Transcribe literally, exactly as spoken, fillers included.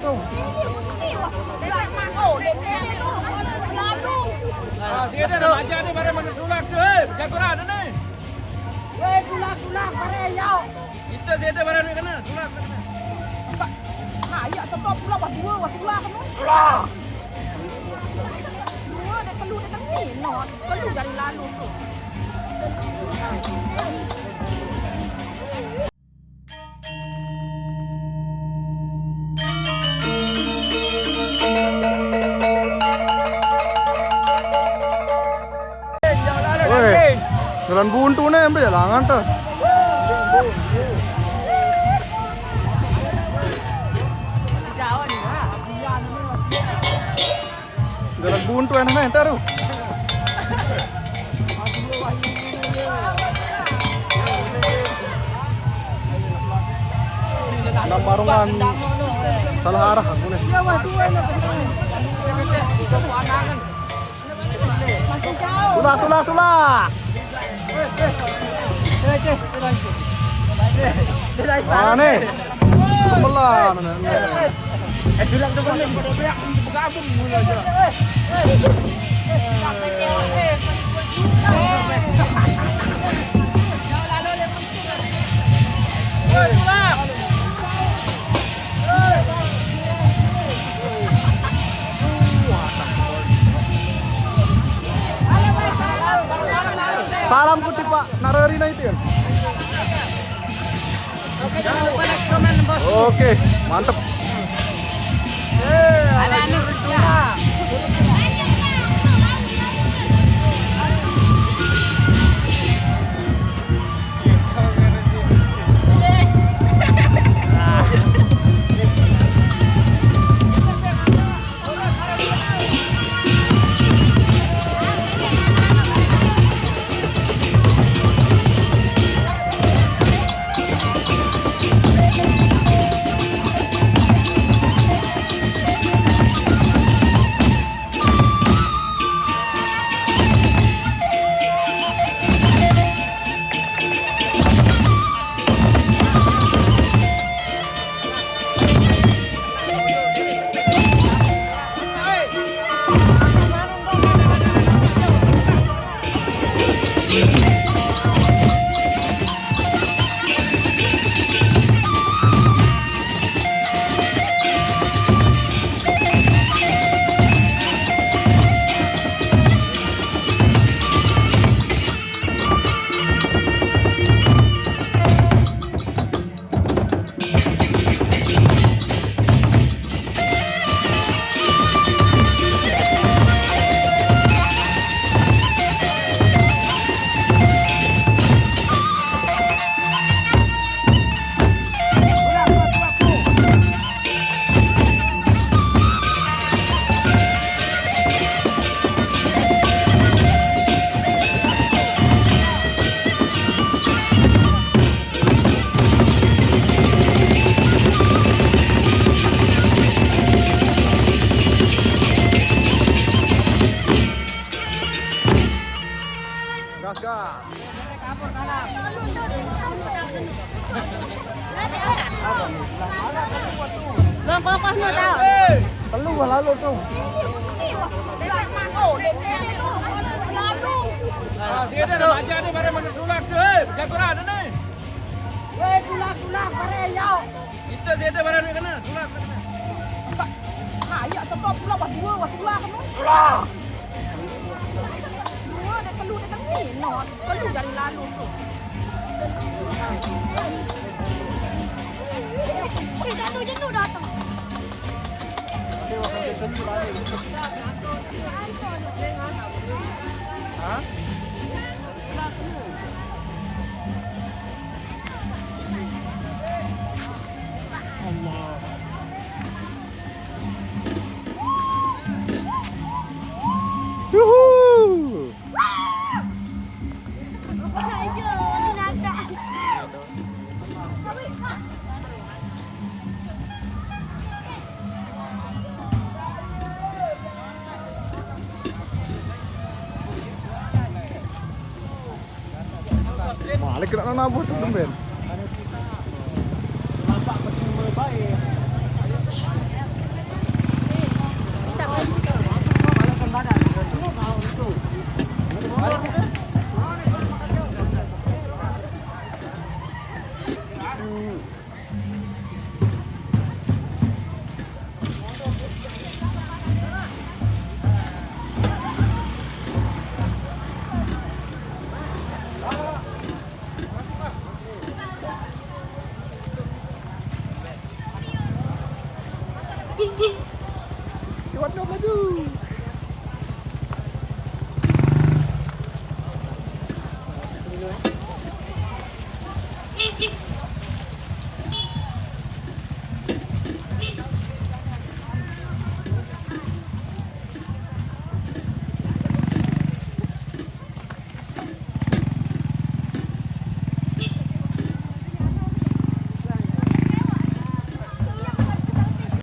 Nah, sini ada remaja ni, barang mana tulak tu, eh, jagoan ni. Weh, tulak, tulak, barang, yau. Kita sini ada barang ni kena, tulak, kena. Nah, ya, tetap pula, wah, dua, wah, tulak, kena. Tulak. Dua, dia telu, dia tengah, no, telu dari lalu tu. Weh, jalan buntu nih, ambil jalan tuh. Jalan buntu enak nih, taruh. Nang barongan salah arah aku nih. Tulak, tulak, tulak. Mana? Sebelah. Eh, bilang tu kan, pada berak, bergabung mula je. Salam kuti Pak Narari na itu ya. Oke, jangan lupa next comment, Bos. Oke, mantep. Ada anu, ya. Gas, gas. Long kokoh nu tau. Telu lah lalu tu. Ah, sini ada remaja ni, barang mana tulak tu, eh, jagoan ni. Weh, tulak, tulak, barang, yau. Kita sini ada barang ni kena, tulak, kena. Nah, ya, tetap pula, wah, dua, wah, tulak, kena. Tulak. Dua, dia telu, dia tengah, no, telu dari lalu tu. Eh, janu, janu datang. Yuhu. Malik kena nabur tu, Ben. Nampak betul baik. Chuột nó mới chứ.